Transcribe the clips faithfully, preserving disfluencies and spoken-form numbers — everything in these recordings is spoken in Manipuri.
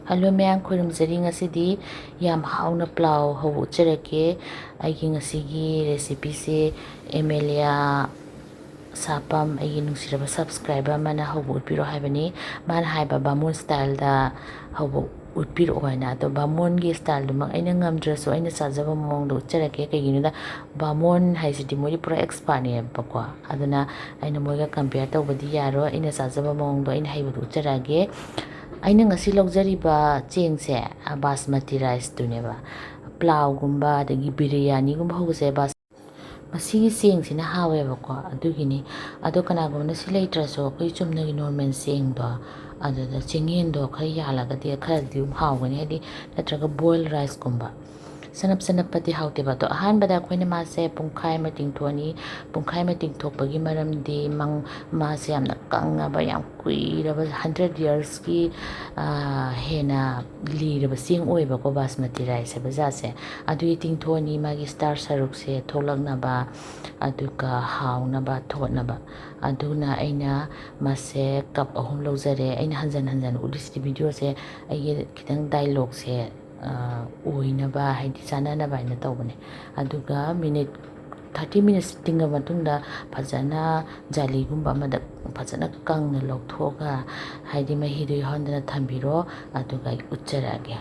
ꯍꯜꯂꯣ ꯃꯌꯥꯝ, ꯈꯨꯔꯨꯝꯖꯔꯤ꯫ ꯉꯁꯤꯗꯤ ꯌꯥꯝ ꯍꯥꯎꯅ ꯄ꯭ꯂꯥꯎ ꯍꯧꯕ ꯎꯠꯆꯔꯛꯀꯦ꯫ ꯑꯩꯒꯤ ꯉꯁꯤꯒꯤ recipeꯁꯦ ꯑꯦꯃꯦꯂꯤꯌꯥ ꯁꯥꯄꯝ, ꯑꯩꯒꯤ ꯅꯨꯡꯁꯤꯔꯕ subscriber ꯑꯃꯅ ꯍꯧꯕ ꯎꯠꯄꯤꯔꯣ ꯍꯥꯏꯕꯅꯤ꯫ ꯃꯥꯅ ꯍꯥꯏꯕ ꯕꯥꯃꯣꯟ styleꯗ ꯍꯧꯕ ꯎꯠꯄꯤꯔꯛꯑꯣ ꯍꯥꯏꯅ꯫ ꯑꯗꯣ ꯕꯥꯃꯣꯟꯒꯤ styleꯗꯨꯃꯛ ꯑꯩꯅ ꯉꯝꯗ꯭ꯔꯁꯨ ꯑꯩꯅ ꯆꯥꯖꯕ ꯃꯑꯣꯡꯗ ꯎꯠꯆꯔꯛꯀꯦ꯫ ꯀꯩꯒꯤꯅꯣꯗ ꯕꯥꯃꯣꯟ ꯍꯥꯏꯁꯤꯗꯤ ꯃꯣꯏꯗꯤ ꯄꯨꯔꯥ expertꯅꯦꯕꯀꯣ꯫ ꯑꯗꯨꯅ ꯑꯩꯅ ꯃꯣꯏꯒ compare ꯇꯧꯕꯗꯤ ꯌꯥꯔꯣꯏ꯫ ꯑꯩꯅ ꯆꯥꯖꯕ ꯃꯑꯣꯡꯗꯣ ꯑꯩꯅ ꯍꯩꯕꯗꯨ ꯎꯠꯆꯔꯛꯑꯒꯦ꯫ ꯑꯩꯅ ꯉꯁꯤ ꯂꯧꯖꯔꯤꯕ ꯆꯦꯡꯁꯦ ꯕꯥꯁꯃꯇꯤ riceꯇꯨꯅꯦꯕ꯫ ꯄ꯭ꯂꯥꯎꯒꯨꯝꯕ ꯑꯗꯒꯤ ꯕꯤꯔꯌꯥꯅꯤꯒꯨꯝꯕ ꯍꯧꯕꯁꯦ ꯕꯥꯁ-, ꯃꯁꯤꯒꯤ ꯆꯦꯡꯁꯤꯅ ꯍꯥꯎꯋꯦꯕꯀꯣ, ꯑꯗꯨꯒꯤꯅꯤ꯫ ꯑꯗꯣ ꯀꯅꯥꯒꯨꯝꯕꯅ ꯁꯤ ꯂꯩꯇ꯭ꯔꯁꯨ ꯑꯩꯈꯣꯏ ꯆꯨꯝꯅꯒꯤ normal ꯆꯦꯡꯗꯣ, ꯑꯗꯨꯗ ꯆꯦꯡꯌꯦꯟꯗꯣ ꯈꯔ ꯌꯥꯜꯂꯒꯗꯤ ꯈꯔꯗꯤ ꯑꯗꯨꯝ ꯍꯥꯎꯒꯅꯤ, ꯍꯥꯏꯗꯤ ꯅꯠꯇ꯭ꯔꯒ boil riceꯀꯨꯝꯕ꯫ ꯆꯅꯞ ꯆꯅꯞꯄꯗꯤ ꯍꯥꯎꯇꯦꯕ꯫ ꯑꯗꯣ ꯑꯍꯥꯟꯕꯗ ꯑꯩꯈꯣꯏꯅ ꯃꯥꯁꯦ ꯄꯨꯡꯈꯥꯏ ꯑꯃ ꯇꯤꯡꯊꯣꯛꯑꯅꯤ꯫ ꯄꯨꯡꯈꯥꯏ ꯑꯃ ꯇꯤꯡꯊꯣꯛꯄꯒꯤ ꯃꯔꯝꯗꯤ ꯃꯥꯁꯦ ꯌꯥꯝꯅ ꯀꯪꯉꯕ, ꯌꯥꯝ ꯀꯨꯏꯔꯕ, hundred yearsꯀꯤ ꯍꯦꯟꯅ ꯂꯤꯔꯕ ꯆꯦꯡ ꯑꯣꯏꯌꯦꯕꯀꯣ ꯕꯥꯁꯃꯇꯤ rice ꯍꯥꯏꯕ ꯖꯥꯠꯁꯦ꯫ ꯑꯗꯨꯒꯤ ꯇꯤꯡꯊꯣꯛꯑꯅꯤ, ꯃꯥꯒꯤ starch ꯁꯔꯨꯛꯁꯦ ꯊꯣꯛꯂꯛꯅꯕ, ꯑꯗꯨꯒ ꯍꯥꯎꯅꯕ, ꯊꯣꯠꯅꯕ꯫ ꯑꯗꯨꯅ ꯑꯩꯅ ꯃꯥꯁꯦ cup ꯑꯍꯨꯝ ꯂꯧꯖꯔꯦ꯫ ꯑꯩꯅ ꯍꯟꯖꯟ ꯍꯟꯖꯟ ꯎꯠꯂꯤꯁꯤꯗꯤ videoꯁꯦ ꯑꯩꯒꯤ ꯈꯤꯇꯪ dialogueꯁꯦ ꯑꯣꯏꯅꯕ, ꯍꯥꯏꯗꯤ ꯆꯥꯅꯅꯕ ꯍꯥꯏꯅ ꯇꯧꯕꯅꯦ꯫ ꯑꯗꯨꯒ minute thirty minutes ꯇꯤꯡꯉ ꯃꯇꯨꯡꯗ ꯐꯖꯅ ꯖꯥꯂꯤꯒꯨꯝꯕ ꯑꯃꯗ ꯐꯖꯅ ꯀꯪꯅ ꯂꯧꯊꯣꯛꯑꯒ, ꯍꯥꯏꯗꯤ ꯃꯍꯤꯗꯣ ꯌꯥꯎꯍꯟꯗꯅ ꯊꯝꯕꯤꯔꯣ꯫ ꯑꯗꯨꯒ ꯑꯩ ꯎꯠꯆꯔꯛꯑꯒꯦ꯫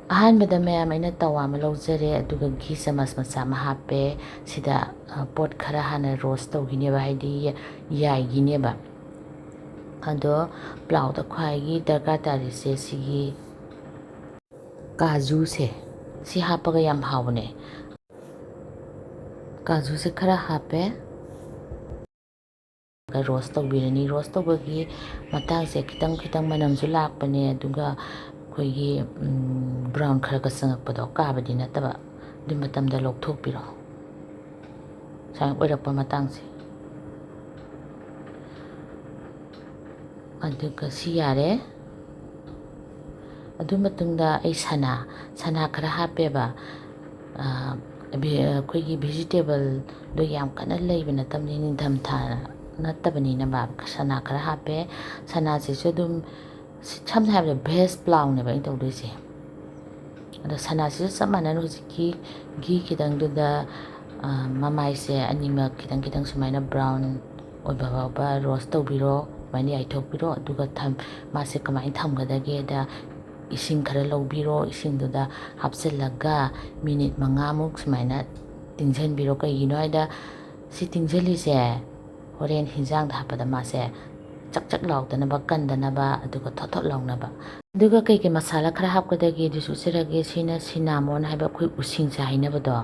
ꯑꯍꯥꯟꯕꯗ ꯃꯌꯥꯝ ꯑꯩꯅ ꯇꯋꯥ ꯑꯃ ꯂꯧꯖꯔꯦ, ꯑꯗꯨꯒ ꯘꯤ ꯆꯃꯁ ꯃꯆꯥ ꯑꯃ ꯍꯥꯞꯄꯦ꯫ ꯁꯤꯗ ꯄꯣꯠ ꯈꯔ ꯍꯥꯟꯅ roast ꯇꯧꯈꯤꯅꯦꯕ, ꯍꯥꯏꯗꯤ ꯌꯥꯏꯈꯤꯅꯦꯕ꯫ ꯑꯗꯣ ꯄ꯭ꯂꯥꯎꯗ ꯈ꯭ꯋꯥꯏꯒꯤ ꯗꯔꯀꯥꯔ ꯇꯥꯔꯤꯁꯦ ꯁꯤꯒꯤ ꯀꯥꯖꯨꯁꯦ, ꯁꯤ ꯍꯥꯞꯄꯒ ꯌꯥꯝ ꯍꯥꯎꯕꯅꯦ꯫ ꯀꯥꯖꯨꯁꯦ ꯈꯔ ꯍꯥꯞꯄꯦ꯫ Roast ꯇꯧꯕꯤꯔꯅꯤ꯫ Roast ꯇꯧꯕꯒꯤ ꯃꯇꯥꯡꯁꯦ ꯈꯤꯇꯪ ꯈꯤꯇꯪ ꯃꯅꯝꯁꯨ ꯂꯥꯛꯄꯅꯦ, ꯑꯗꯨꯒ ꯑꯩꯈꯣꯏꯒꯤ brown ꯈꯔ ꯈꯔ ꯆꯪꯉꯛꯄꯗꯣ, ꯀꯥꯕꯗꯤ ꯅꯠꯇꯕ, ꯑꯗꯨ ꯃꯇꯝꯗ ꯂꯧꯊꯣꯛꯄꯤꯔꯣ꯫ ꯁꯨꯃꯥꯏꯅ ꯑꯣꯏꯔꯛꯄ ꯃꯇꯥꯡꯁꯦ꯫ ꯑꯗꯨꯒ ꯁꯤ ꯌꯥꯔꯦ꯫ ꯑꯗꯨ ꯃꯇꯨꯡꯗ ꯑꯩ ꯁꯅꯥ, ꯁꯅꯥ ꯈꯔ ꯍꯥꯞꯄꯦꯕ꯫ ꯑꯩꯈꯣꯏꯒꯤ vegetableꯗꯣ ꯌꯥꯝ ꯀꯟꯅ ꯂꯩꯕ ꯅꯠꯇꯕꯅꯤ, ꯅꯤꯡꯊꯝꯊꯥ ꯅꯠꯇꯕꯅꯤꯅ ꯕꯥ-, ꯁꯅꯥ ꯈꯔ ꯍꯥꯞꯄꯦ꯫ ꯁꯅꯥꯁꯤꯁꯨ ꯑꯗꯨꯝ ꯁꯝꯅ ꯍꯥꯏꯔꯕꯗ ꯚꯦꯖ ꯄ꯭ꯂꯥꯎꯅꯦꯕ ꯑꯩꯅ ꯇꯧꯗꯣꯏꯁꯦ꯫ ꯑꯗꯣ ꯁꯅꯥꯁꯤꯁꯨ ꯆꯞ ꯃꯥꯟꯅꯅ ꯍꯧꯖꯤꯛꯀꯤ ꯘꯤ ꯈꯤꯇꯪꯗꯨꯗ, ꯑ, ꯃꯃꯥꯏꯁꯦ ꯑꯅꯤꯃꯛ ꯈꯤꯇꯪ ꯈꯤꯇꯪ ꯁꯨꯃꯥꯏꯅ ꯕ꯭ꯔꯥꯎꯟ ꯑꯣꯏꯕ ꯐꯥꯎꯕ ꯔꯣꯁ ꯇꯧꯕꯤꯔꯣ, ꯁꯨꯃꯥꯏꯅ ꯌꯥꯏꯊꯣꯛꯄꯤꯔꯣ꯫ ꯑꯗꯨꯒ ꯊꯝ-, ꯃꯥꯁꯦ ꯀꯃꯥꯏꯅ ꯊꯝꯒꯗꯒꯦꯗ, ꯏꯁꯤꯡ ꯈꯔ ꯂꯧꯕꯤꯔꯣ, ꯏꯁꯤꯡꯗꯨꯗ ꯍꯥꯞꯆꯤꯜꯂꯒ ꯃꯤꯅꯤꯠ ꯃꯉꯥꯃꯨꯛ ꯁꯨꯃꯥꯏꯅ ꯇꯤꯡꯁꯤꯟꯕꯤꯔꯣ꯫ ꯀꯩꯒꯤꯅꯣ ꯍꯥꯏꯗ, ꯁꯤ ꯇꯤꯡꯁꯤꯜꯂꯤꯁꯦ ꯍꯣꯔꯦꯟ ꯍꯤꯟꯖꯥꯡꯗ ꯍꯥꯞꯄꯗ ꯃꯥꯁꯦ ꯆꯛ ꯆꯛ ꯂꯥꯎꯗꯅꯕ, ꯀꯟꯗꯅꯕ, ꯑꯗꯨꯒ ꯊꯣꯠ ꯊꯣꯠ ꯂꯥꯎꯅꯕ꯫ ꯑꯗꯨꯒ ꯀꯩꯀꯩ ꯃꯁꯥꯂꯥ ꯈꯔ ꯍꯥꯞꯀꯗꯒꯦ ꯑꯗꯨꯁꯨ ꯎꯠꯆꯔꯒꯦ꯫ ꯁꯤꯅ ꯁꯤꯅꯥꯃꯣꯟ ꯍꯥꯏꯕ ꯑꯩꯈꯣꯏ ꯎꯁꯤꯡꯁꯥ ꯍꯥꯏꯅꯕꯗꯣ,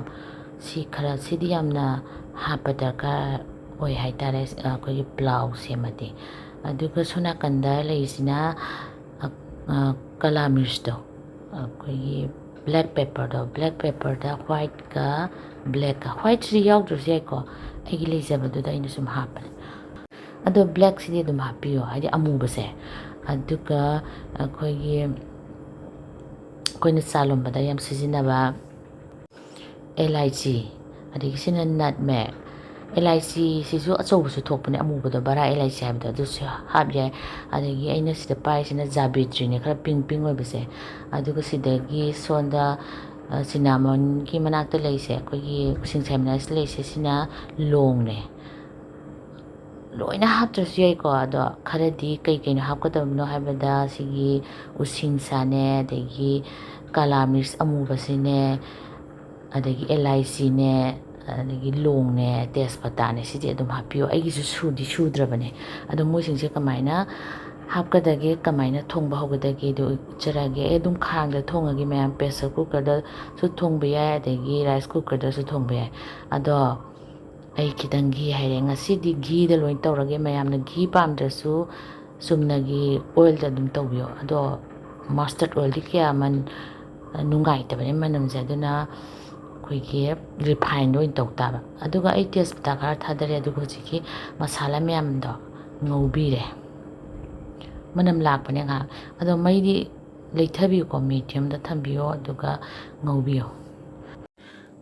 ꯁꯤ ꯈꯔ, ꯁꯤꯗꯤ ꯌꯥꯝꯅ ꯍꯥꯞꯄ ꯗꯔꯀꯥꯔ ꯑꯣꯏ ꯍꯥꯏꯇꯥꯔꯦ, ꯑꯩꯈꯣꯏꯒꯤ ꯄ꯭ꯂꯥꯎ ꯁꯦꯝꯃꯗꯤ꯫ ꯑꯗꯨꯒ ꯁꯣꯝ ꯅꯥꯀꯟꯗ ꯂꯩꯔꯤꯁꯤꯅ, ꯑ, ꯑ, ꯀꯂꯥ ꯃꯤꯔꯆꯇꯣ, ꯑꯩꯈꯣꯏꯒꯤ ꯕ꯭ꯂꯦꯛ ꯄꯦꯄꯔꯗꯣ, ꯕ꯭ꯂꯦꯛ ꯄꯦꯄꯔꯗ ꯋꯥꯏꯠꯀ ꯕ꯭ꯂꯦꯛꯀ, ꯋꯥꯏꯠꯁꯤꯗꯤ ꯌꯥꯎꯗ꯭ꯔꯁꯨ ꯌꯥꯏꯀꯣ, ꯑꯩꯒꯤ ꯂꯩꯖꯕꯗꯨꯗ ꯑꯩꯅ ꯁꯨꯝ ꯍꯥꯞꯄꯅꯦ꯫ ꯑꯗꯣ ꯕ꯭ꯂꯦꯛꯁꯤꯗꯤ ꯑꯗꯨꯝ ꯍꯥꯞꯄꯤꯌꯣ, ꯍꯥꯏꯗꯤ ꯑꯃꯨꯕꯁꯦ꯫ ꯑꯗꯨꯒ ꯑꯩꯈꯣꯏꯒꯤ, ꯑꯩꯈꯣꯏꯅ ꯆꯥ ꯂꯣꯟꯕꯗ ꯌꯥꯝ ꯁꯤꯖꯤꯟꯅꯕ ꯑꯦꯂꯥꯏꯆꯤ, ꯑꯗꯒꯤ ꯁꯤꯅ ꯅꯠꯃꯦꯒ꯫ ꯑꯦꯂꯥꯏꯆꯤꯁꯤꯁꯨ ꯑꯆꯧꯕꯁꯨ ꯊꯣꯛꯄꯅꯦ, ꯑꯃꯨꯕꯗꯣ, ꯕꯔꯥ ꯑꯦꯂꯥꯏꯆꯤ ꯍꯥꯏꯕꯗꯣ, ꯑꯗꯨꯁꯨ ꯍꯥꯞ ꯌꯥꯏ꯫ ꯑꯗꯒꯤ ꯑꯩꯅ ꯁꯤꯗ ꯄꯥꯏꯔꯤꯁꯤꯅ ꯖꯥꯕꯤꯇ꯭ꯔꯤꯅꯦ, ꯈꯔ ꯄꯤꯡ ꯄꯤꯡ ꯑꯣꯏꯕꯁꯦ꯫ ꯑꯗꯨꯒ ꯁꯤꯗꯒꯤ ꯁꯣꯝꯗ, ꯑ, ꯁꯤꯅꯥꯃꯣꯟꯒꯤ ꯃꯅꯥꯛꯇ ꯂꯩꯁꯦ, ꯑꯩꯈꯣꯏꯒꯤ ꯎꯁꯤꯡꯁꯥꯏ ꯃꯅꯥꯛꯁꯤꯗ ꯂꯩꯁꯦ, ꯁꯤꯅ ꯂꯣꯡꯅꯦ꯫ ꯂꯣꯏꯅ ꯍꯥꯞꯇ꯭ꯔꯁꯨ ꯌꯥꯏꯀꯣ, ꯑꯗꯣ ꯈꯔꯗꯤ ꯀꯩ ꯀꯩꯅꯣ ꯍꯥꯞꯀꯗꯕꯅꯣ ꯍꯥꯏꯕꯗ, ꯁꯤꯒꯤ ꯎꯁꯤꯡꯁꯥꯅꯦ, ꯑꯗꯒꯤ ꯀꯥꯂꯥ ꯃꯤꯔꯆ ꯑꯃꯨꯕꯁꯤꯅꯦ, ꯑꯗꯒꯤ ꯑꯦꯂꯥꯏꯆꯤꯅꯦ, ꯑꯗꯒꯤ ꯂꯣꯡꯅꯦ, ꯇꯦꯖꯄꯇꯥꯅꯦ, ꯁꯤꯗꯤ ꯑꯗꯨꯝ ꯍꯥꯞꯄꯤꯌꯣ꯫ ꯑꯩꯒꯤꯁꯨ ꯁꯨꯗꯤ ꯁꯨꯗ꯭ꯔꯕꯅꯦ꯫ ꯑꯗꯣ ꯃꯣꯏꯁꯤꯡꯁꯦ ꯀꯃꯥꯏꯅ ꯍꯥꯞꯀꯗꯒꯦ, ꯀꯃꯥꯏꯅ ꯊꯣꯡꯕ ꯍꯧꯒꯗꯒꯦꯗꯣ ꯎꯠꯆꯔꯛꯑꯒꯦ꯫ ꯑꯩ ꯑꯗꯨꯝ ꯈꯥꯡꯗ ꯊꯣꯡꯉꯒꯦ ꯃꯌꯥꯝ, pressure cookerꯗꯁꯨ ꯊꯣꯡꯕ ꯌꯥꯏ, ꯑꯗꯒꯤ rice cookerꯗꯁꯨ ꯊꯣꯡꯕ ꯌꯥꯏ꯫ ꯑꯗꯣ ꯑꯩ ꯈꯤꯇꯪ ꯘꯤ ꯍꯩꯔꯦ꯫ ꯉꯁꯤꯗꯤ ꯘꯤꯗ ꯂꯣꯏ ꯇꯧꯔꯒꯦ꯫ ꯃꯌꯥꯝꯅ ꯘꯤ ꯄꯥꯝꯗ꯭ꯔꯁꯨ ꯆꯨꯝꯅꯒꯤ oilꯗ ꯑꯗꯨꯝ ꯇꯧꯕꯤꯌꯣ꯫ ꯑꯗꯣ mustard oilꯗꯤ ꯀꯌꯥ ꯃꯟ-, ꯅꯨꯡꯉꯥꯏꯇꯕꯅꯦ ꯃꯅꯝꯁꯦ, ꯑꯗꯨꯅ ꯑꯩꯈꯣꯏꯒꯤ refinedꯗ ꯑꯣꯏꯅ ꯇꯧ ꯇꯥꯕ꯫ ꯑꯗꯨꯒ ꯑꯩ ꯇꯦꯖꯄꯇꯥ ꯈꯔ ꯊꯥꯗꯔꯦ, ꯑꯗꯨꯒ ꯍꯧꯖꯤꯛꯀꯤ ꯃꯁꯥꯂꯥ ꯃꯌꯥꯝꯗꯣ ꯉꯧꯕꯤꯔꯦ꯫ ꯃꯅꯝ ꯂꯥꯛꯄꯅꯦ ꯉꯥꯏꯍꯥꯛ꯫ ꯑꯗꯣ ꯃꯩꯗꯤ ꯂꯩꯊꯕꯤꯌꯨꯀꯣ, mediumꯗ ꯊꯝꯕꯤꯌꯣ, ꯑꯗꯨꯒ ꯉꯧꯕꯤꯌꯣ꯫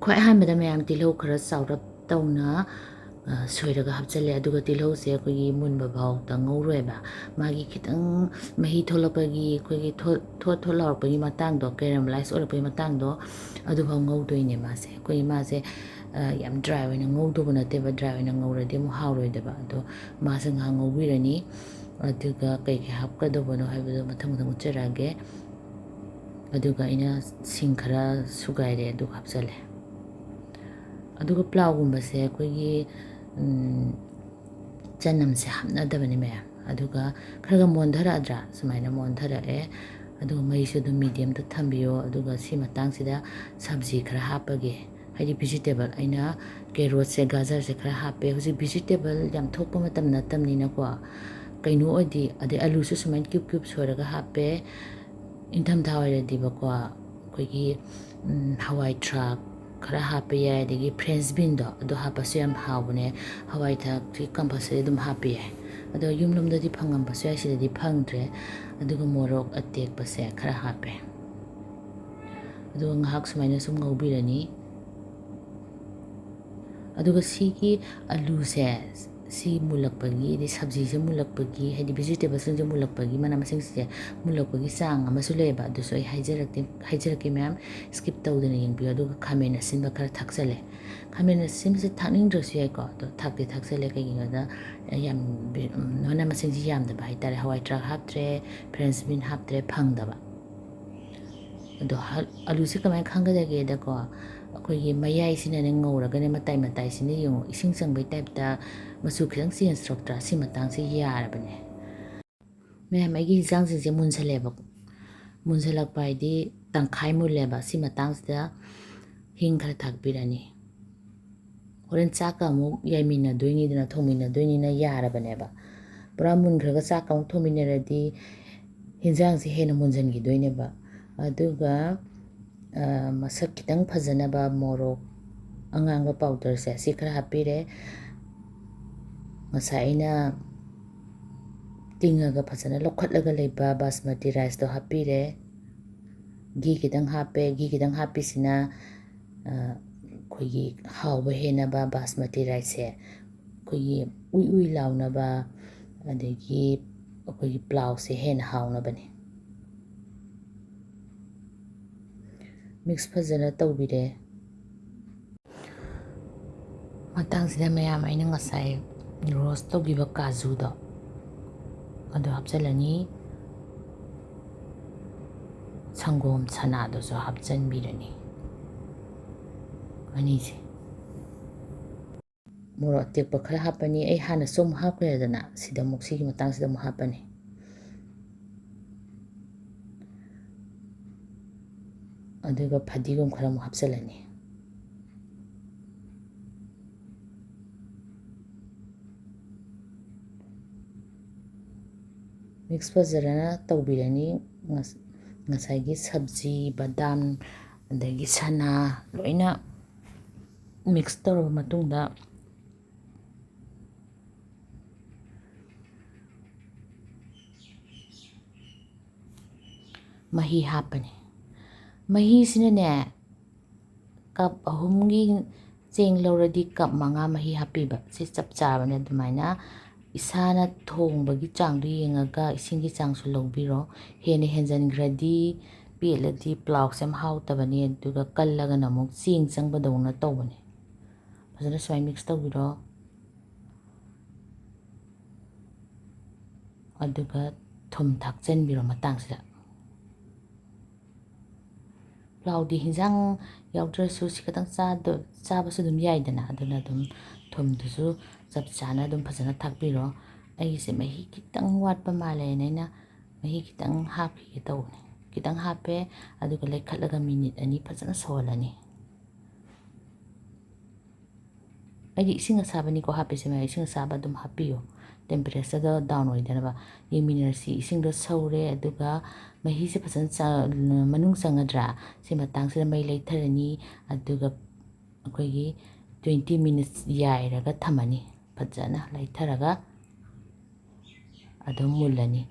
ꯈ꯭ꯋꯥꯏ ꯑꯍꯥꯟꯕꯗ ꯃꯌꯥꯝ ꯇꯤꯜꯍꯧ ꯈꯔ ꯆꯥꯎꯔꯞ ꯇꯧꯅ ꯁꯣꯏꯔꯒ ꯍꯥꯞꯆꯤꯜꯂꯦ꯫ ꯑꯗꯨꯒ ꯇꯤꯜꯍꯧꯁꯦ ꯑꯩꯈꯣꯏꯒꯤ ꯃꯨꯟꯕ ꯐꯥꯎꯗ ꯉꯧꯔꯣꯏꯕ꯫ ꯃꯥꯒꯤ ꯈꯤꯇꯪ ꯃꯍꯤ ꯊꯣꯛꯂꯛꯄꯒꯤ, ꯑꯩꯈꯣꯏꯒꯤ ꯊꯣꯠ ꯊꯣꯠ ꯊꯣꯠ ꯂꯥꯎꯔꯛꯄꯒꯤ ꯃꯇꯥꯡꯗꯣ, ꯀꯦꯔꯃꯦꯂꯥꯏꯁ ꯑꯣꯏꯔꯛꯄꯒꯤ ꯃꯇꯥꯡꯗꯣ, ꯑꯗꯨꯐꯥꯎ ꯉꯧꯗꯣꯏꯅꯦ ꯃꯥꯁꯦ꯫ ꯑꯩꯈꯣꯏꯒꯤ ꯃꯥꯁꯦ ꯌꯥꯝ ꯗ꯭ꯔꯥꯏ ꯑꯣꯏꯅ ꯉꯧꯗꯧꯕ ꯅꯠꯇꯦꯕ꯫ ꯗ꯭ꯔꯥꯏ ꯑꯣꯏꯅ ꯉꯧꯔꯗꯤ ꯑꯃꯨꯛ ꯍꯥꯎꯔꯣꯏꯗꯕ꯫ ꯑꯗꯣ ꯃꯥꯁꯦ ꯉꯥꯏꯍꯥꯛ ꯉꯧꯕꯤꯔꯅꯤ꯫ ꯑꯗꯨꯒ ꯀꯩꯀꯩ ꯍꯥꯞꯀꯗꯧꯕꯅꯣ ꯍꯥꯏꯕꯗꯣ ꯃꯊꯪ ꯃꯊꯪ ꯎꯠꯆꯔꯛꯑꯒꯦ꯫ ꯑꯗꯨꯒ ꯑꯩꯅ ꯁꯤꯡ ꯈꯔ ꯁꯨꯒꯥꯏꯔꯦ, ꯑꯗꯨꯒ ꯍꯥꯞꯆꯜꯂꯦ꯫ ꯑꯗꯨꯒ ꯄ꯭ꯂꯥꯎꯒꯨꯝꯕꯁꯦ ꯑꯩꯈꯣꯏꯒꯤ, ꯎꯝ, ꯆꯅꯝꯁꯦ ꯍꯥꯞꯅꯗꯕꯅꯤ ꯃꯌꯥꯝ꯫ ꯑꯗꯨꯒ ꯈꯔ ꯈꯔ ꯃꯣꯟꯊꯔꯛꯑꯗ꯭ꯔꯥ? ꯁꯨꯃꯥꯏꯅ ꯃꯣꯟꯊꯔꯛꯑꯦ꯫ ꯑꯗꯨꯒ ꯃꯩꯁꯨ ꯑꯗꯨꯝ ꯃꯤꯗꯤꯌꯝꯗ ꯊꯝꯕꯤꯌꯣ꯫ ꯑꯗꯨꯒ ꯁꯤ ꯃꯇꯥꯡꯁꯤꯗ ꯁꯕꯖꯤ ꯈꯔ ꯍꯥꯞꯄꯒꯦ, ꯍꯥꯏꯗꯤ ꯚꯤꯖꯤꯇꯦꯕꯜ꯫ ꯑꯩꯅ ꯀꯦꯔꯣꯠꯁꯦ, ꯒꯥꯖꯔꯁꯦ ꯈꯔ ꯍꯥꯞꯄꯦ꯫ ꯍꯧꯖꯤꯛ ꯚꯤꯖꯤꯇꯦꯕꯜ ꯌꯥꯝ ꯊꯣꯛꯄ ꯃꯇꯝ ꯅꯠꯇꯕꯅꯤꯅꯀꯣ, ꯀꯩꯅꯣ ꯑꯣꯏꯗꯤ, ꯑꯗꯩ ꯑꯂꯨꯁꯨ ꯁꯨꯃꯥꯏꯅ ꯀ꯭ꯌꯨꯕ ꯀ꯭ꯌꯨꯕ ꯁꯣꯏꯔꯒ ꯍꯥꯞꯄꯦ꯫ ꯏꯪꯊꯝꯊꯥ ꯑꯣꯏꯔꯗꯤꯕꯀꯣ, ꯑꯩꯈꯣꯏꯒꯤ, ꯎꯝ, ꯍꯋꯥꯏ ꯊ꯭ꯔꯥꯛ ꯈꯔ ꯍꯥꯞꯄ ꯌꯥꯏ, ꯑꯗꯒꯤ ꯐ꯭ꯔꯦꯟꯁ ꯕꯤꯟꯗꯣ, ꯑꯗꯨ ꯍꯥꯞꯄꯁꯨ ꯌꯥꯝ ꯍꯥꯎꯕꯅꯦ꯫ ꯍꯋꯥꯏ ꯊ꯭ꯔꯥꯛꯁꯤ ꯀꯝꯄꯜꯁꯔꯤ ꯑꯗꯨꯝ ꯍꯥꯞꯄ ꯌꯥꯏ꯫ ꯑꯗꯣ ꯌꯨꯝꯂꯣꯝꯗꯗꯤ ꯐꯪꯉꯝꯕꯁꯨ ꯌꯥꯏ, ꯁꯤꯗꯗꯤ ꯐꯪꯗ꯭ꯔꯦ꯫ ꯑꯗꯨꯒ ꯃꯣꯔꯣꯛ ꯑꯇꯦꯛꯄꯁꯦ ꯈꯔ ꯍꯥꯞꯄꯦ꯫ ꯑꯗꯨꯒ ꯉꯥꯏꯍꯥꯛ ꯁꯨꯃꯥꯏꯅ ꯁꯨꯝ ꯉꯧꯕꯤꯔꯅꯤ꯫ ꯑꯗꯨꯒ ꯁꯤꯒꯤ ꯑꯂꯨꯁꯦ, ꯁꯤ ꯃꯨꯜꯂꯛꯄꯒꯤ, ꯑꯗꯩ ꯁꯕꯖꯤꯁꯦ ꯃꯨꯜꯂꯛꯄꯒꯤ, ꯍꯥꯏꯗꯤ ꯚꯤꯖꯤꯇꯦꯕꯜꯁꯤꯡꯁꯦ ꯃꯨꯜꯂꯛꯄꯒꯤ, ꯃꯅꯥ ꯃꯁꯤꯡꯁꯦ ꯃꯨꯜꯂꯛꯄꯒꯤ ꯆꯥꯡ ꯑꯃꯁꯨ ꯂꯩꯌꯦꯕ꯫ ꯑꯗꯨꯁꯨ ꯑꯩ ꯍꯥꯏꯖꯔꯛꯀꯦ, ꯍꯥꯏꯖꯔꯛꯀꯦ ꯃꯌꯥꯝ, ꯁ꯭ꯀꯤꯞ ꯇꯧꯗꯅ ꯌꯦꯡꯕꯤꯌꯨ꯫ ꯑꯗꯨꯒ ꯈꯥꯃꯦꯟ ꯑꯁꯤꯟꯕ ꯈꯔ ꯊꯥꯛꯆꯜꯂꯦ꯫ ꯈꯥꯃꯦꯟ ꯑꯁꯤꯟꯕꯁꯦ ꯊꯥꯛꯅꯤꯡꯗ꯭ꯔꯁꯨ ꯌꯥꯏꯀꯣ, ꯑꯗꯣ ꯊꯥꯛꯇꯤ ꯊꯥꯛꯆꯜꯂꯦ꯫ ꯀꯩꯒꯤꯅꯣꯗ, ꯌꯥꯝ, ꯃꯅꯥ ꯃꯁꯤꯡꯁꯤ ꯌꯥꯝꯗꯕ ꯍꯥꯏꯇꯥꯔꯦ꯫ ꯍꯋꯥꯏ ꯊ꯭ꯔꯥꯛ ꯍꯥꯞꯇ꯭ꯔꯦ, ꯐ꯭ꯔꯦꯟꯁ ꯕꯤꯟ ꯍꯥꯞꯇ꯭ꯔꯦ, ꯐꯪꯗꯕ꯫ ꯑꯗꯣ ꯍ-, ꯑꯂꯨꯁꯦ ꯀꯃꯥꯏꯅ ꯈꯪꯒꯗꯒꯦꯗꯀꯣ, ꯑꯩꯈꯣꯏꯒꯤ ꯃꯌꯥꯏꯁꯤꯅꯅꯦ ꯉꯧꯔꯒꯅꯦ, ꯃꯇꯥꯏ ꯃꯇꯥꯏꯁꯤꯅ ꯌꯦꯡꯉꯣ, ꯏꯁꯤꯡ ꯆꯪꯕꯩ ꯇꯥꯏꯞꯇ ꯃꯆꯨ ꯈꯤꯇꯪ ꯆꯦꯟꯖ ꯇꯧꯔꯛꯇ꯭ꯔꯥ? ꯁꯤ ꯃꯇꯥꯡꯁꯦ ꯌꯥꯔꯕꯅꯦ꯫ ꯃꯌꯥꯝ, ꯑꯩꯒꯤ ꯍꯤꯟꯖꯥꯡꯁꯤꯡꯁꯦ ꯃꯨꯟꯁꯜꯂꯦꯕ꯫ ꯃꯨꯟꯁꯜꯂꯛꯄ ꯍꯥꯏꯗꯤ ꯇꯪꯈꯥꯏ ꯃꯨꯜꯂꯦꯕ꯫ ꯁꯤ ꯃꯇꯥꯡꯁꯤꯗ ꯍꯤꯡ ꯈꯔ ꯊꯥꯛꯄꯤꯔꯅꯤ꯫ ꯍꯣꯔꯦꯟ ꯆꯥꯛꯀ ꯑꯃꯨꯛ ꯌꯥꯏꯃꯤꯟꯅꯗꯣꯏꯅꯤꯗꯅ, ꯊꯣꯡꯃꯤꯟꯅꯗꯣꯏꯅꯤꯅ ꯌꯥꯔꯕꯅꯦꯕ꯫ ꯄꯨꯔꯥ ꯃꯨꯟꯈ꯭ꯔꯒ ꯆꯥꯛꯀ ꯑꯃꯨꯛ ꯊꯣꯡꯃꯤꯟꯅꯔꯗꯤ ꯍꯤꯟꯖꯥꯡꯁꯦ ꯍꯦꯟꯅ ꯃꯨꯟꯖꯟꯈꯤꯗꯣꯏꯅꯦꯕ꯫ ꯑꯗꯨꯒ, ꯑ, ꯃꯁꯛ ꯈꯤꯇꯪ ꯐꯖꯅꯕ ꯃꯣꯔꯣꯛ ꯑꯉꯥꯡꯕ ꯄꯥꯎꯗꯔꯁꯦ ꯁꯤ ꯈꯔ ꯍꯥꯞꯄꯤꯔꯦ꯫ ꯉꯁꯥꯏ ꯑꯩꯅ ꯇꯤꯡꯉꯒ ꯐꯖꯅ ꯂꯧꯈꯠꯂꯒ ꯂꯩꯕ ꯕꯥꯁꯃꯇꯤ ꯔꯥꯏꯁꯇꯣ ꯍꯥꯞꯄꯤꯔꯦ꯫ ꯘꯤ ꯈꯤꯇꯪ ꯍꯥꯞꯄꯦ꯫ ꯘꯤ ꯈꯤꯇꯪ ꯍꯥꯞꯄꯤꯁꯤꯅ, ꯑ, ꯑꯩꯈꯣꯏꯒꯤ ꯍꯥꯎꯕ ꯍꯦꯟꯅꯕ ꯕꯥꯁꯃꯇꯤ ꯔꯥꯏꯁꯁꯦ ꯑꯩꯈꯣꯏꯒꯤ ꯎꯏ ꯎꯏ ꯂꯥꯎꯅꯕ, ꯑꯗꯒꯤ ꯑꯩꯈꯣꯏꯒꯤ ꯄ꯭ꯂꯥꯎꯁꯦ ꯍꯦꯟꯅ ꯍꯥꯎꯅꯕꯅꯤ꯫ ꯃꯤꯛꯁ ꯐꯖꯅ ꯇꯧꯕꯤꯔꯦ꯫ ꯃꯇꯥꯡꯁꯤꯗ ꯃꯌꯥꯝ, ꯑꯩꯅ ꯉꯁꯥꯏ ꯔꯣꯁ ꯇꯧꯈꯤꯕ ꯀꯥꯖꯨꯗꯣ ꯑꯗꯨ ꯍꯥꯞꯆꯤꯜꯂꯅꯤ꯫ ꯁꯪꯒꯣꯝ ꯁꯅꯥꯗꯨꯁꯨ ꯍꯥꯞꯆꯤꯟꯕꯤꯔꯅꯤ꯫ ꯑꯅꯤꯁꯦ꯫ ꯃꯣꯔꯣꯛ ꯑꯇꯦꯛꯄ ꯈꯔ ꯍꯥꯞꯄꯅꯤ꯫ ꯑꯩ ꯍꯥꯟꯅꯁꯨ ꯑꯃꯨꯛ ꯍꯥꯞꯈ꯭ꯔꯦꯗꯅ, ꯁꯤꯗ ꯑꯃꯨꯛ, ꯁꯤꯒꯤ ꯃꯇꯥꯡꯁꯤꯗ ꯑꯃꯨꯛ ꯍꯥꯞꯄꯅꯤ꯫ ꯑꯗꯨꯒ ꯐꯗꯤꯒꯣꯝ ꯈꯔ ꯑꯃꯨꯛ ꯍꯥꯞꯆꯤꯜꯂꯅꯤ꯫ ꯃꯤꯛꯁ ꯐꯖꯅ ꯇꯧꯕꯤꯔꯅꯤ꯫ ꯉꯁ-, ꯉꯁꯥꯏꯒꯤ ꯁꯕꯖꯤ, ꯕꯗꯥꯝ, ꯑꯗꯒꯤ ꯁꯅꯥ ꯂꯣꯏꯅ ꯃꯤꯛꯁ ꯇꯧꯔꯕ ꯃꯇꯨꯡꯗ, ꯃꯍꯤ ꯍꯥꯞꯄꯅꯤ꯫ ꯃꯍꯤꯁꯤꯅꯅꯦ, ꯀꯞ ꯑꯍꯨꯝꯒꯤ ꯆꯦꯡ ꯂꯧꯔꯗꯤ ꯀꯞ ꯃꯉꯥ ꯃꯍꯤ ꯍꯥꯞꯄꯤꯕ꯫ ꯁꯤ ꯆꯞ ꯆꯥꯕꯅꯦ꯫ ꯑꯗꯨꯃꯥꯏꯅ ꯏꯁꯥꯅ ꯊꯣꯡꯕꯒꯤ ꯆꯥꯡꯗꯣ ꯌꯦꯡꯉꯒ ꯏꯁꯤꯡꯒꯤ ꯆꯥꯡꯁꯨ ꯂꯧꯕꯤꯔꯣ꯫ ꯍꯦꯟꯅ ꯍꯦꯟꯖꯟꯈ꯭ꯔꯗꯤ, ꯄꯦꯠꯂꯗꯤ ꯄ꯭ꯂꯥꯎꯁꯦ ꯌꯥꯝ ꯍꯥꯎꯇꯕꯅꯦ꯫ ꯑꯗꯨꯒ ꯀꯜꯂꯒꯅ ꯑꯃꯨꯛ ꯆꯦꯡ ꯆꯪꯕꯗꯧꯅ ꯇꯧꯕꯅꯦ꯫ ꯐꯖꯅ ꯁꯨꯃꯥꯏꯅ ꯃꯤꯛꯁ ꯇꯧꯕꯤꯔꯣ꯫ ꯑꯗꯨꯒ ꯊꯨꯝ ꯊꯥꯛꯆꯟꯕꯤꯔꯣ ꯃꯇꯥꯡꯁꯤꯗ꯫ ꯄ꯭ꯂꯥꯎꯗꯤ ꯍꯤꯟꯖꯥꯡ ꯌꯥꯎꯗ꯭ꯔꯁꯨ ꯁꯤ ꯈꯛꯇꯪ ꯆꯥꯗ-, ꯆꯥꯕꯁꯨ ꯑꯗꯨꯝ ꯌꯥꯏꯗꯅ꯫ ꯑꯗꯨꯅ ꯑꯗꯨꯝ ꯊꯨꯝꯗꯨꯁꯨ ꯆꯞ ꯆꯥꯅ ꯑꯗꯨꯝ ꯐꯖꯅ ꯊꯥꯛꯄꯤꯔꯣ꯫ ꯑꯩꯒꯤꯁꯦ ꯃꯍꯤ ꯈꯤꯇꯪ ꯋꯥꯠꯄ ꯃꯥꯜꯂꯦꯅ ꯑꯩꯅ ꯃꯍꯤ ꯈꯤꯇꯪ ꯍꯥꯞꯈꯤꯒꯦ ꯇꯧꯕꯅꯦ꯫ ꯈꯤꯇꯪ ꯍꯥꯞꯄꯦ, ꯑꯗꯨꯒ ꯂꯩꯈꯠꯂꯒ ꯃꯤꯅꯤꯠ ꯑꯅꯤ ꯐꯖꯅ ꯁꯧꯍꯜꯂꯅꯤ꯫ ꯑꯩꯗꯤ ꯏꯁꯤꯡ ꯑꯁꯥꯕꯅꯤꯀꯣ ꯍꯥꯞꯄꯤꯁꯦ, ꯃꯌꯥꯝ ꯏꯁꯤꯡ ꯑꯁꯥꯕ ꯑꯗꯨꯝ ꯍꯥꯞꯄꯤꯌꯨ, ꯇꯦꯝꯄꯔꯦꯆꯔꯗꯣ ꯗꯥꯎꯟ ꯑꯣꯏꯗꯅꯕ꯫ ꯌꯦꯡꯃꯤꯟꯅꯔꯁꯤ, ꯏꯁꯤꯡꯗꯣ ꯁꯧꯔꯦ, ꯑꯗꯨꯒ ꯃꯍꯤꯁꯦ ꯐꯖꯅ ꯆ-, ꯃꯅꯨꯡ ꯆꯪꯒꯗ꯭ꯔꯥ? ꯁꯤ ꯃꯇꯥꯡꯁꯤꯗ ꯃꯩ ꯂꯩꯊꯔꯅꯤ, ꯑꯗꯨꯒ ꯑꯩꯈꯣꯏꯒꯤ ꯇ꯭ꯋꯦꯟꯇꯤ ꯃꯤꯅꯤꯠꯁ ꯌꯥꯏꯔꯒ ꯊꯝꯃꯅꯤ꯫ ꯐꯖꯅ ꯂꯩꯊꯔꯒ ꯑꯗꯨꯝ ꯃꯨꯜꯂꯅꯤ꯫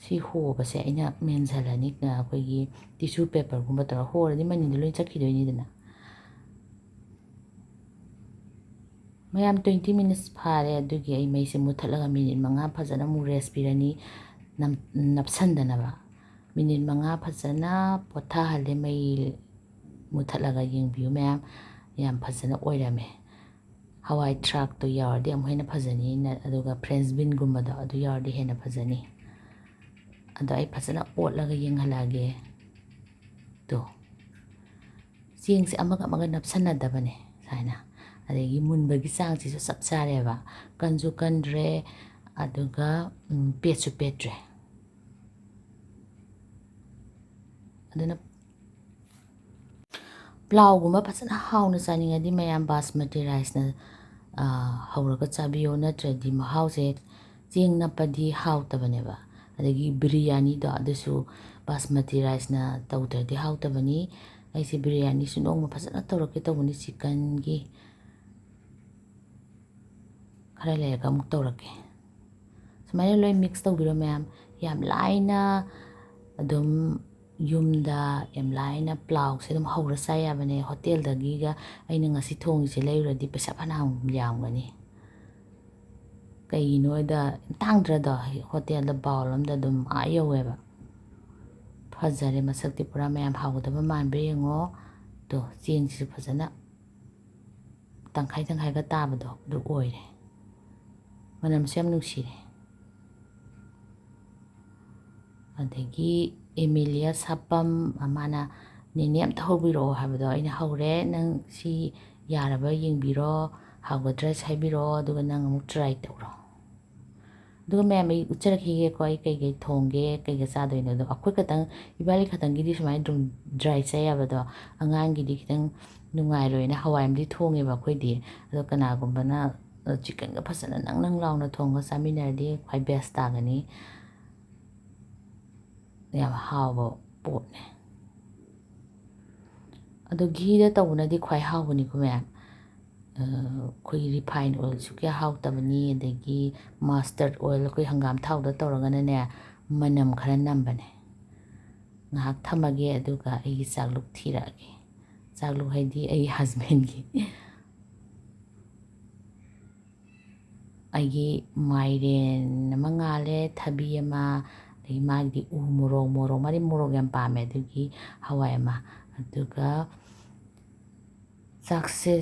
ꯁꯤ ꯍꯣꯕꯁꯦ ꯑꯩꯅ ꯃꯦꯟꯁꯤꯜꯂꯅꯤ, ꯑꯩꯈꯣꯏꯒꯤ tissue paperꯒꯨꯝꯕ ꯇꯧꯔꯒ ꯍꯣꯔꯗꯤ ꯃꯅꯤꯟꯗꯣ ꯂꯣꯏ ꯆꯠꯈꯤꯗꯣꯏꯅꯤꯗꯅ꯫ ꯃꯌꯥꯝ, twenty minutes ꯐꯥꯔꯦ꯫ ꯑꯗꯨꯒꯤ ꯑꯩ ꯃꯩꯁꯦ ꯃꯨꯠꯊꯠꯂꯒ ꯃꯤꯅꯤꯠ ꯃꯉꯥ ꯐꯖꯅ ꯑꯃꯨꯛ rest ꯄꯤꯔꯅꯤ, ꯅꯞ-, ꯅꯞꯁꯟꯗꯅꯕ꯫ ꯃꯤꯅꯤꯠ ꯃꯉꯥ ꯐꯖꯅ ꯄꯣꯊꯥꯍꯜꯂꯦ, ꯃꯩ ꯃꯨꯠꯊꯠꯂꯒ꯫ ꯌꯦꯡꯕꯤꯌꯨ ꯃꯌꯥꯝ, ꯌꯥꯝ ꯐꯖꯅ ꯑꯣꯏꯔꯝꯃꯦ꯫ ꯍꯋꯥꯏ ꯊ꯭ꯔꯥꯛꯇꯣ ꯌꯥꯎꯔꯗꯤ ꯑꯃꯨꯛ ꯍꯦꯟꯅ ꯐꯖꯅꯤ, ꯅ-, ꯑꯗꯨꯒ French beanꯒꯨꯝꯕꯗꯣ ꯑꯗꯨ ꯌꯥꯎꯔꯗꯤ ꯍꯦꯟꯅ ꯐꯖꯅꯤ꯫ ꯑꯗꯣ ꯑꯩ ꯐꯖꯅ ꯑꯣꯠꯂꯒ ꯌꯦꯡꯍꯜꯂꯛꯑꯒꯦ꯫ ꯇꯣ, ꯆꯦꯡꯁꯦ ꯑꯃꯒ ꯑꯃꯒ ꯅꯞꯁꯟꯅꯗꯕꯅꯦ ꯁꯨꯃꯥꯏꯅ꯫ ꯑꯗꯒꯤ ꯃꯨꯟꯕꯒꯤ ꯆꯥꯡꯁꯤꯁꯨ ꯆꯞ ꯆꯥꯔꯦꯕ, ꯀꯟꯁꯨ ꯀꯟꯗ꯭ꯔꯦ, ꯑꯗꯨꯒ, ꯎꯝ, ꯄꯦꯠꯁꯨ ꯄꯦꯠꯇ꯭ꯔꯦ꯫ ꯑꯗꯨꯅ ꯄ꯭ꯂꯥꯎꯒꯨꯝꯕ ꯐꯖꯅ ꯍꯥꯎꯅ ꯆꯥꯅꯤꯡꯉꯗꯤ ꯃꯌꯥꯝ ꯕꯥꯁꯃꯇꯤ riceꯅ, ꯑ, ꯍꯧꯔꯒ ꯆꯥꯕꯤꯌꯣ, ꯅꯠꯇ꯭ꯔꯗꯤ ꯃꯍꯥꯎꯁꯦ ꯆꯦꯡ ꯅꯞꯄꯗꯤ ꯍꯥꯎꯇꯕꯅꯦꯕ꯫ ꯑꯗꯒꯤ ꯕꯤꯔꯌꯥꯅꯤꯗꯣ ꯑꯗꯨꯁꯨ ꯕꯥꯁꯃꯇꯤ riceꯅ ꯇꯧꯗ꯭ꯔꯗꯤ ꯍꯥꯎꯇꯕꯅꯤ꯫ ꯑꯩꯁꯦ ꯕꯤꯔꯌꯥꯅꯤꯁꯨ ꯅꯣꯡꯃ ꯐꯖꯅ ꯇꯧꯔꯛꯀꯦ ꯇꯧꯕꯅꯤ chickenꯒꯤ꯫ ꯈꯔ ꯂꯩꯔꯒ ꯑꯃꯨꯛ ꯇꯧꯔꯛꯀꯦ꯫ ꯁꯨꯃꯥꯏꯅ ꯂꯣꯏ mix ꯇꯧꯕꯤꯔꯣ ꯃꯌꯥꯝ꯫ ꯌꯥꯝ ꯂꯥꯏꯅ ꯑꯗꯨꯝ ꯌꯨꯝꯗ ꯌꯥꯝ ꯂꯥꯏꯅ ꯄ꯭ꯂꯥꯎꯁꯦ ꯑꯗꯨꯝ ꯍꯧꯔ ꯆꯥ ꯌꯥꯕꯅꯦ꯫ ꯍꯣꯇꯦꯜꯗꯒꯤꯒ ꯑꯩꯅ ꯉꯁꯤ ꯊꯣꯡꯉꯤꯁꯦ ꯂꯩꯔꯨꯔꯗꯤ ꯄꯩꯁꯥ ꯐꯅꯌꯥꯝ ꯌꯥꯝꯒꯅꯤ꯫ ꯀꯩꯒꯤꯅꯣꯗ ꯌꯥꯝ ꯇꯥꯡꯗ꯭ꯔꯗꯣ? ꯍꯣꯇꯦꯜꯗ bowl ꯑꯃꯗ ꯑꯗꯨꯝ ꯑꯥ ꯌꯧꯋꯦꯕ꯫ ꯐꯖꯔꯦ ꯃꯁꯛꯇꯤ ꯄꯨꯔꯥ꯫ ꯃꯌꯥꯝ ꯍꯥꯎꯒꯗꯕ ꯃꯥꯟꯕ꯭ꯔꯥ ꯌꯦꯡꯉꯣ꯫ ꯇꯣ, ꯆꯦꯡꯁꯤꯁꯨ ꯐꯖꯅ ꯇꯪꯈꯥꯏ ꯇꯪꯈꯥꯏꯒ ꯇꯥꯕꯗꯣ ꯑꯗꯨ ꯑꯣꯏꯔꯦ꯫ ꯃꯅꯝꯁꯨ ꯌꯥꯝ ꯅꯨꯡꯁꯤꯔꯦ꯫ ꯑꯗꯒꯤ ꯑꯦꯃꯤꯂꯤꯌꯥ ꯁꯥꯄꯝ, ꯃꯥꯅ "ꯅꯦꯅꯦ ꯑꯝꯇ ꯍꯧꯕꯤꯔꯛꯑꯣ" ꯍꯥꯏꯕꯗꯣ ꯑꯩꯅ ꯍꯧꯔꯦ꯫ "ꯅꯪ ꯁꯤ ꯌꯥꯔꯕ ꯌꯦꯡꯕꯤꯔꯣ, ꯍꯥꯎꯒꯗ꯭ꯔꯥ ꯍꯥꯏꯕꯤꯔꯣ, ꯑꯗꯨꯒ ꯅꯪ ꯑꯃꯨꯛ try ꯇꯧꯔꯣ"꯫ ꯑꯗꯨꯒ ꯃꯌꯥꯝ, ꯑꯩ ꯎꯠꯆꯔꯛꯈꯤꯒꯦꯀꯣ, ꯑꯩ ꯀꯩꯀꯩ ꯊꯣꯡꯒꯦ, ꯀꯩꯒ ꯆꯥꯗꯣꯏꯅꯣꯗꯣ꯫ ꯑꯩꯈꯣꯏ ꯈꯛꯇꯪ, ꯏꯕꯥꯅꯤ ꯈꯛꯇꯪꯒꯤꯗꯤ ꯁꯨꯃꯥꯏꯅ ꯑꯗꯨꯝ dry ꯆꯥ ꯌꯥꯕꯗꯣ, ꯑꯉꯥꯡꯒꯤꯗꯤ ꯈꯤꯇꯪ ꯅꯨꯡꯉꯥꯏꯔꯣꯏꯅ ꯍꯋꯥꯏ ꯑꯃꯗꯤ ꯊꯣꯡꯉꯦꯕ ꯑꯩꯈꯣꯏꯗꯤ꯫ ꯑꯗꯣ ꯀꯅꯥꯒꯨꯝꯕꯅ, ꯑ, chickenꯒ ꯐꯖꯅ ꯅꯪ ꯅꯪ ꯂꯥꯎꯅ ꯊꯣꯡꯉꯒ ꯆꯥꯃꯤꯟꯅꯔꯗꯤ ꯈ꯭ꯋꯥꯏ best ꯇꯥꯒꯅꯤ꯫ ꯌꯥꯝ ꯍꯥꯎꯕ ꯄꯣꯠꯅꯦ꯫ ꯑꯗꯣ ꯘꯤꯗ ꯇꯧꯕꯅꯗꯤ ꯈ꯭ꯋꯥꯏ ꯍꯥꯎꯕꯅꯤꯀꯣ ꯃꯌꯥꯝ꯫ ꯑ, ꯑꯩꯈꯣꯏꯒꯤ refine oilꯁꯨ ꯀꯌꯥ ꯍꯥꯎꯇꯕꯅꯤ, ꯑꯗꯒꯤ mustard oil, ꯑꯩꯈꯣꯏ ꯍꯪꯒꯥꯝ ꯊꯥꯎꯗ ꯇꯧꯔꯒꯅꯅꯦ, ꯃꯅꯝ ꯈꯔ ꯅꯝꯕꯅꯦ꯫ ꯉꯥꯏꯍꯥꯛ ꯊꯝꯃꯒꯦ, ꯑꯗꯨꯒ ꯑꯩꯒꯤ ꯆꯥꯛꯂꯨꯛ ꯊꯤꯔꯛꯑꯒꯦ꯫ ꯆꯥꯛꯂꯨꯛ ꯍꯥꯏꯗꯤ ꯑꯩ husbandꯒꯤ꯫ ꯑꯩꯒꯤ ꯃꯥꯏꯔꯦꯟ ꯑꯃ ꯉꯥꯜꯂꯦ, ꯊꯕꯤ ꯑꯃ, ꯑꯗꯒꯤ ꯃꯥꯒꯤꯗꯤ ꯎ ꯃꯣꯔꯣꯛ, ꯃꯣꯔꯣꯛ, ꯃꯥꯗꯤ ꯃꯣꯔꯣꯛ ꯌꯥꯝ ꯄꯥꯝꯃꯦ, ꯑꯗꯨꯒꯤ ꯍꯋꯥꯏ ꯑꯃ, ꯑꯗꯨꯒ ꯆꯥꯛꯁꯦ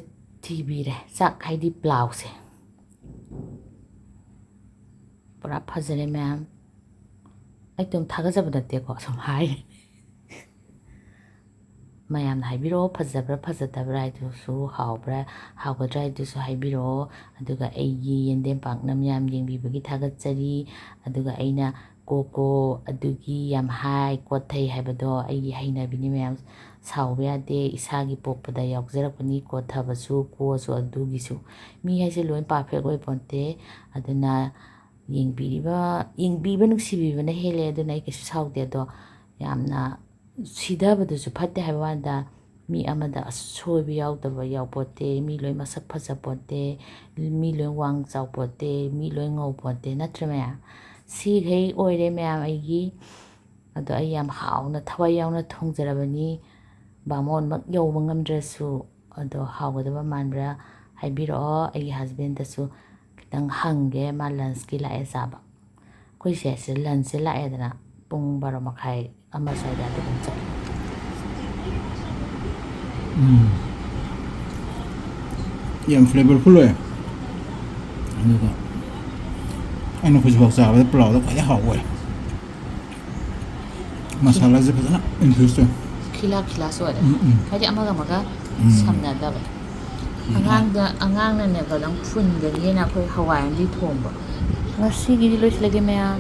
ꯊꯤꯕꯤꯔꯦ꯫ ꯆꯥꯛ ꯍꯥꯏꯗꯤ ꯄ꯭ꯂꯥꯎꯁꯦ꯫ ꯄꯨꯔꯥ ꯐꯖꯔꯦ ꯃꯌꯥꯝ꯫ ꯑꯩ ꯑꯗꯨꯝ ꯊꯥꯒꯠꯆꯕ ꯅꯠꯇꯦꯀꯣ, ꯁꯨꯝ ꯍꯥꯏꯔꯤꯅꯦ꯫ ꯃꯌꯥꯝꯅ ꯍꯥꯏꯕꯤꯔꯛꯑꯣ, ꯐꯖꯕ꯭ꯔꯥ ꯐꯖꯗꯕ꯭ꯔꯥ ꯍꯥꯏꯗꯨꯁꯨ, ꯍꯥꯎꯕ꯭ꯔꯥ ꯍꯥꯎꯒꯗ꯭ꯔꯥ ꯍꯥꯏꯗꯨꯁꯨ ꯍꯥꯏꯕꯤꯔꯛꯑꯣ꯫ ꯑꯗꯨꯒ ꯑꯩꯒꯤ ꯌꯦꯟꯗꯦꯝ ꯄꯥꯛꯅꯝ ꯌꯥꯝ ꯌꯦꯡꯕꯤꯕꯒꯤ ꯊꯥꯒꯠꯆꯔꯤ꯫ ꯑꯗꯨꯒ ꯑꯩꯅ ꯀꯣ ꯀꯣ ꯑꯗꯨꯒꯤ ꯌꯥꯝ ꯍꯥꯏ, ꯀꯣꯠꯊꯩ ꯍꯥꯏꯕꯗꯣ ꯑꯩꯒꯤ ꯍꯩꯅꯕꯤꯅꯤ ꯃꯌꯥꯝ꯫ ꯁꯥꯎꯕ ꯌꯥꯗꯦ, ꯏꯁꯥꯒꯤ ꯄꯣꯛꯄꯗ ꯌꯥꯎꯖꯔꯛꯄꯅꯤ, ꯀꯣꯠꯊꯕꯁꯨ, ꯀꯣꯁꯨ, ꯑꯗꯨꯒꯤꯁꯨ꯫ ꯃꯤ ꯍꯥꯏꯁꯦ ꯂꯣꯏ perfect ꯑꯣꯏ ꯄꯣꯟꯇꯦ꯫ ꯑꯗꯨꯅ ꯌꯦꯡꯕꯤꯔꯤꯕ, ꯌꯦꯡꯕꯤꯕ ꯅꯨꯡꯁꯤꯕꯤꯕꯅ ꯍꯦꯜꯂꯦ, ꯑꯗꯨꯅ ꯑꯩ ꯀꯩꯁꯨ ꯁꯥꯎꯗꯦ꯫ ꯑꯗꯣ ꯌꯥꯝꯅ ꯁꯤꯊꯕꯗꯨꯁꯨ ꯐꯠꯇꯦ ꯍꯥꯏꯕ ꯋꯥꯅꯤꯗ, ꯃꯤ ꯑꯃꯗ ꯑꯁꯣꯏꯕ ꯌꯥꯎꯗꯕ ꯌꯥꯎꯄꯣꯠꯇꯦ, ꯃꯤ ꯂꯣꯏ ꯃꯁꯛ ꯐꯖꯄꯣꯠꯇꯦ, ꯃꯤ ꯂꯣꯏ ꯋꯥꯡ ꯆꯥꯎꯄꯣꯠꯇꯦ, ꯃꯤ ꯂꯣꯏ ꯉꯧꯄꯣꯠꯇꯦ, ꯅꯠꯇ꯭ꯔ ꯃꯌꯥꯝ? ꯁꯤꯈꯩ ꯑꯣꯏꯔꯦ ꯃꯌꯥꯝ ꯑꯩꯒꯤ꯫ ꯑꯗꯣ ꯑꯩ ꯌꯥꯝ ꯍꯥꯎꯅ ꯊꯋꯥꯏ ꯌꯥꯎꯅ ꯊꯣꯡꯖꯔꯕꯅꯤ꯫ ꯕꯥꯃꯣꯟꯃꯛ ꯌꯧꯕ ꯉꯝꯗ꯭ꯔꯁꯨ, ꯑꯗꯣ ꯍꯥꯎꯒꯗꯕ ꯃꯥꯟꯕ꯭ꯔꯥ ꯍꯥꯏꯕꯤꯔꯛꯑꯣ꯫ ꯑꯩꯒꯤ husbandꯗꯁꯨ ꯈꯤꯇꯪ ꯍꯪꯒꯦ, ꯃꯥ lunchꯀꯤ ꯂꯥꯛꯑꯦ ꯆꯥꯕ꯫ ꯑꯩꯈꯣꯏꯁꯦ ꯁꯤꯗ lunchꯁꯦ ꯂꯥꯛꯑꯦꯗꯅ ꯄꯨꯡ ꯕꯥꯔꯣ ꯃꯈꯥꯏ, ꯑꯃ ꯁ꯭ꯋꯥꯏꯗ ꯑꯗꯨꯝ ꯆꯠꯂꯦ꯫ ꯎꯝ꯫ ꯌꯥꯝ flavorful ꯑꯣꯏ꯫ ꯑꯗꯨꯒ ꯑꯩꯅ ꯍꯧꯖꯤꯛꯐꯥꯎ ꯆꯥꯕꯗ ꯄꯨꯂꯥꯎꯗ ꯈ꯭ꯋꯥꯏꯗꯩ ꯍꯥꯎꯕ ꯑꯣꯏ꯫ ꯃꯁꯥꯂꯥꯁꯦ ꯐꯖꯅ infuse ꯇꯧꯋꯦ꯫ ꯈꯤꯂꯥ ꯈꯤꯂꯥꯁꯨ ꯑꯣꯏꯔꯦ꯫ ꯎꯝ, ꯎꯝ꯫ ꯍꯥꯏꯗꯤ ꯑꯃꯒ ꯑꯃꯒ ꯎꯝ꯫ ꯁꯝꯅꯗꯕ꯫ ꯎꯝ꯫ ꯑꯉꯥꯡꯗ, ꯑꯉꯥꯡꯅꯅꯦꯀꯣ, ꯑꯗꯨꯝ ꯐꯨꯟꯒꯅꯤꯅ ꯑꯩꯈꯣꯏ ꯍꯋꯥꯏ ꯑꯃꯗꯤ ꯊꯣꯡꯕ꯫ ꯉꯁꯤꯒꯤꯗꯤ ꯂꯣꯏꯁꯤꯜꯂꯒꯦ ꯃꯌꯥꯝ꯫